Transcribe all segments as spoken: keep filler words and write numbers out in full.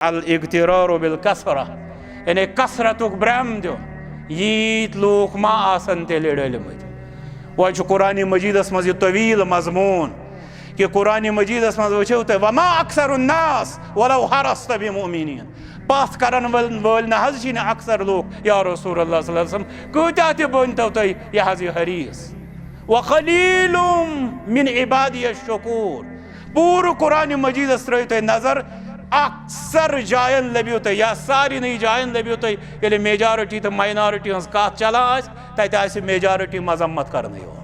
الاغترار بالکثرہ، یعنی کثرتُک برٛم دیُن، ییٖتۍ لوٗکھ ما آسن تیٚلہِ رٔلۍ مٕتۍ۔ وۄنۍ چھُ قرآن مجیدس منٛز یہِ طویل مضموٗن کہِ قرآن مجیدس منٛز وٕچھِو تُہۍ، وما اکثر الناس ولو حرصت بمؤمنین، پتھ کرن وٲلۍ وٲلۍ نہ حظ چھِنہٕ اکثر لوٗکھ، یا رسول اللہ صلی اللہ علیہ وسلم، کۭتیاہ تہِ بٔنۍتو تُہۍ یہِ حظ یہِ حریٖص۔ وقلیل من عبادی الشکور۔ پوٗرٕ قرآن مجیدس ترٲیِو تُہۍ نظر، اکثر جاین لٔبِو تُہۍ یا سارنٕے جاین لٔبِو تُہۍ، ییٚلہِ میجارٹی تہٕ ماینارٹی ہٕنٛز کتھ چلان آسہِ، تتہِ آسہِ میجارٹی مذمت کرنہٕ یِوان۔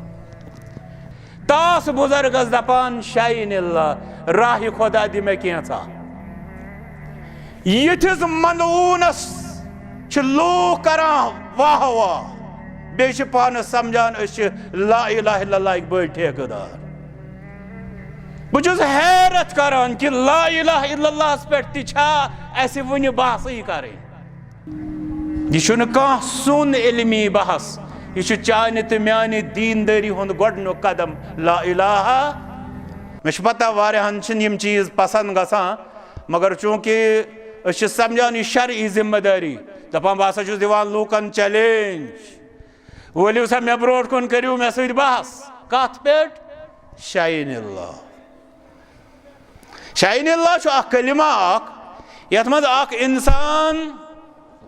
تاس بُزرگس دپان، شاین اللہ، راہِ خۄدا دِ مےٚ کینٛژھا۔ یِتھِس ملعوٗنس چھِ لوٗکھ کران واہ واہ، بیٚیہِ چھِ پانس سمجھان أسۍ چھِ لا الہ الا اللہ ہٕکۍ بٔڑۍ ٹھیکہٕ دار۔ بہٕ چھُس حیرت کران کہِ لا الہ الا اللہ ہس پٮ۪ٹھ تہِ چھا اسہِ وُنہِ بحثٕے کرٕنۍ۔ یہِ چھُنہٕ کانٛہہ سون علمی بحث، یہِ چھُ چانہِ تہٕ میانہِ دیندٲری ہُنٛد گۄڈٕنیُک قدم، لا الہ۔ مےٚ چھِ پتہ واریاہن چھِنہٕ یِم چیٖز پسند گژھان، مگر چوٗنٛکہِ أسۍ چھِ سمجھان یہِ شرعی ذمہ دٲری، دپان بہٕ ہسا چھُس دِوان لوٗکن چیلنج، ؤلِو سا مےٚ برونٛٹھ کُن کٔرِو مےٚ سۭتۍ بحث۔ کتھ پٮ۪ٹھ؟ شاین اللہ۔ شاین اللہ چھُ اکھ کلمہ اکھ، یتھ منٛز اکھ انسان،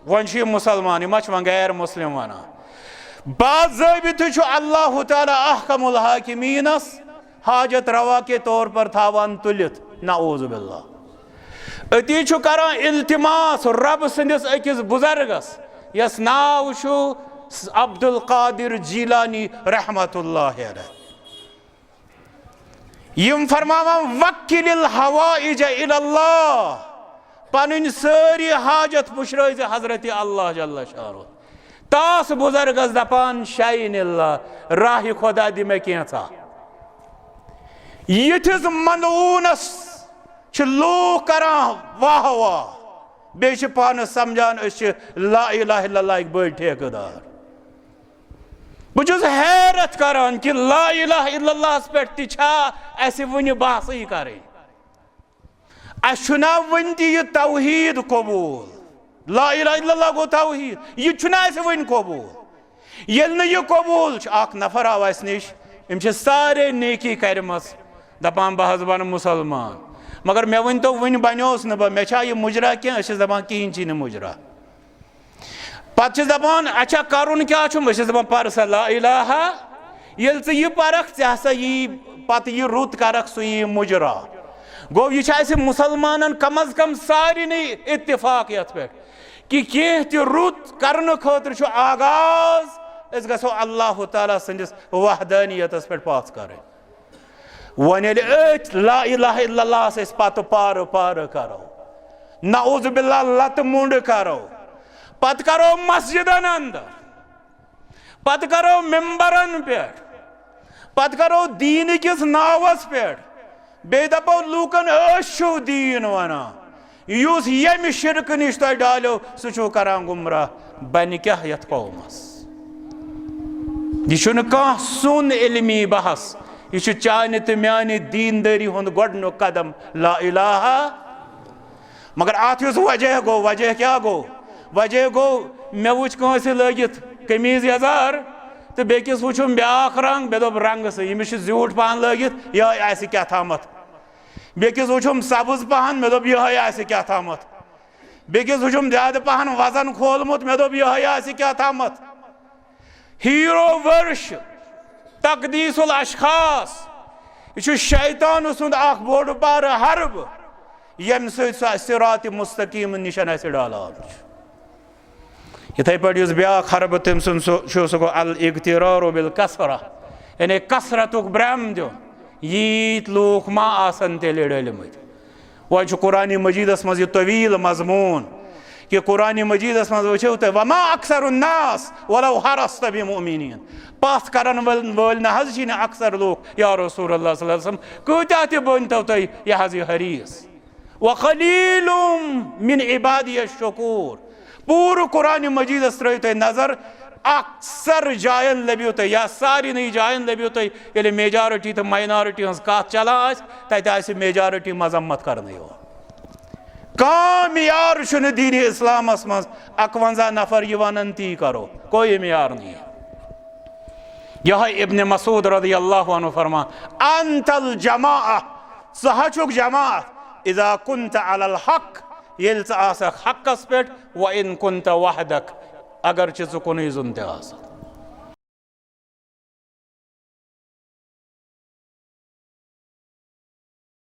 وۄنۍ چھُ یہِ مسلمان، یہِ ما چھُ وۄنۍ غیر مسلم ونان؟ باضٲبطہٕ چھُ اللہ تعالیٰ احکم الحاکمینس حاجت روا کے طور پر تھاوان تُلِتھ، نعوذ باللہ۔ أتی چھُ کران التماس رب سٕنٛدِس أکِس بزرگس، یس ناو چھُ عبد القادر جیلانی رحمت اللہ علیہ۔ یِم فرماوان، وکل الحوائج الی اللہ، پنٕنۍ سٲری حاجت پُشرٲوزِ حضرت اللہ جل شانہ۔ تاس بزرگس دپان، شاین اللہ، راہِ خۄدا دِ مےٚ کینٛژھا۔ یِتھِس ملعوٗنس چھِ لوٗکھ کران واہ واہ، بیٚیہِ چھِ پانس سمجھان أسۍ چھِ لا الہ الا اللہ ہٕکۍ بٔڑۍ ٹھیکہٕ دار۔ بہٕ چھُس حیرت کران کہِ لا الہ الا اللہ ہس پٮ۪ٹھ تہِ چھا اسہِ وُنہِ بحثٕے کرٕنۍ۔ اسہِ چھُنہ وُنہِ تہِ یہِ توحید قبول۔ لا الہ الا اللہ گوٚو توحید، یہِ چھُنہ اسہِ وُنہِ قبول۔ ییٚلہِ نہٕ یہِ قبول چھُ، اکھ نفر آو اسہِ نِش، أمۍ چھِ سارے نیکی کرِمژ، دپان بہٕ حظ بنہٕ مسلمان، مگر مےٚ ؤنۍ تو وُنہِ بنیوس نہٕ بہٕ، مےٚ چھا یہِ مُجرا کینٛہہ؟ أسۍ چھِس دپان کِہیٖنۍ چھی نہٕ مُجرا۔ پتہٕ چھِس دپان، اچھا، کرُن کیٛاہ چھُم؟ أسۍ چھِس دپان، پر سا لا الہ۔ ییٚلہِ ژٕ یہِ پرکھ، ژےٚ ہسا یی پتہٕ یہِ رُت کرکھ، سُہ یی مُجرا۔ گوٚو، یہِ چھُ اسہِ مسلمانن کم از کم سارنٕے اتفاق یتھ پٮ۪ٹھ کہِ کینٛہہ تہِ رُت کرنہٕ خٲطرٕ چھُ آغاز، أسۍ گژھو اللہ تعالیٰ سٕنٛدِس وحدانیتس پٮ۪ٹھ پژھ کرٕنۍ۔ وۄنۍ ییٚلہِ أتھۍ لا الہ الا اللہ ہس أسۍ پتہٕ پارٕ پارٕ کرو، نعوذ باللہ لتہٕ مُنڈ کرو، پتہٕ کرو مسجدن اندر، پتہٕ کرو ممبرن پٮ۪ٹھ، پتہٕ کرو دیٖنہٕ کِس ناوس پٮ۪ٹھ، بیٚیہِ دپو لوٗکن أسۍ چھِو دیٖن ونان۔ یُس ییٚمہِ شرکہٕ نِش تۄہہِ ڈالیو، سُہ چھُو کران گمراہ۔ بنہِ کیٛاہ یتھ قومس؟ یہِ چھُنہٕ کانٛہہ سون علمی بحث، یہِ چھُ چانہِ تہٕ میانہِ دیندٲری ہُنٛد گۄڈٕنیُک قدم، لا الہ۔ مگر اتھ یُس وجہ گوٚو، وجہ کیٛاہ گوٚو؟ وجہ گوٚو، مےٚ وُچھ کٲنٛسہِ لٲگِتھ قمیٖض یزار تہٕ بیٚکِس وُچھُم بیٛاکھ رنٛگ، مےٚ دوٚپ رنٛگہٕ سۭتۍ، ییٚمِس چھُ زیوٗٹھ پہن لٲگِتھ، یِہوٚے آسہِ کیٛاہ تامتھ۔ بیٚکِس وُچھُم سبٕز پہن، مےٚ دوٚپ یِہوٚے آسہِ کیٛاہ تامتھ۔ بیٚکِس وُچھُم زیادٕ پہن وزن کھولمُت، مےٚ دوٚپ یِہوٚے آسہِ کیٛاہ تامتھ۔ ہیٖرو ورشپ، تقدیس الاشخاص، یہِ چھُ شیطان سُنٛد اکھ بوٚڑ بارٕ حربہٕ، ییٚمہِ سۭتۍ سُہ اَسہِ صراط مستقیم نِشن اَسہِ ڈالان چھُ۔ یِتھے پٲٹھۍ یُس بیٛاکھ حربہٕ تٔمۍ سُنٛد سُہ چھُ، سُہ گوٚو الاغترار بالکثرہ، یعنی کثرتُک برٛم دیُن، ییٖتۍ لوٗکھ ما آسن تیٚلہِ رٔلۍ مٕتۍ۔ وۄنۍ چھُ قرآن مجیدس منٛز یہِ طویل مضموٗن کہِ قرآن مجیدس منٛز وٕچھِو تُہۍ، وما اکثر الناس ولو حرصت بمؤمنین، پتھ کرن وٲلۍ وٲلۍ نہ حظ چھِنہٕ اکثر لوٗکھ، یا رسول اللہ صلی اللہ علیہ وسلم، کۭتیاہ تہِ بٔنۍتو تُہۍ یہِ حظ یہِ حریٖص۔ وقلیل من عبادی الشکور۔ پوٗرٕ قرآن مجیدس ترٲیِو تُہۍ نظر، اکثر جاین لٔبِو تُہۍ یا سارنٕے جاین لٔبِو تُہۍ، ییٚلہِ میجارٹی تہٕ ماینارٹی ہٕنٛز کتھ چلان آسہِ، تتہِ آسہِ میجارٹی مذمت کرنہٕ یِوان۔ کانٛہہ معیار چھُنہٕ دیٖنِ اِسلامَس منٛز۔ اَکوَنزاہ نفر یہِ وَنَن، تی کَرو، کوئی معیار نہیں۔ یِہوٚے ابن مسعود رضی اللہ عنہ فرمان، "انت الجماعہ"، ژٕ ہا چھُکھ جماعت، "اذا کنت علی الحق"، ییٚلہِ ژٕ آسکھ حقس پٮ۪ٹھ، "وان کنت وحدک"، اگرچہ ژٕ کُنُے زوٚن تہِ آسکھ۔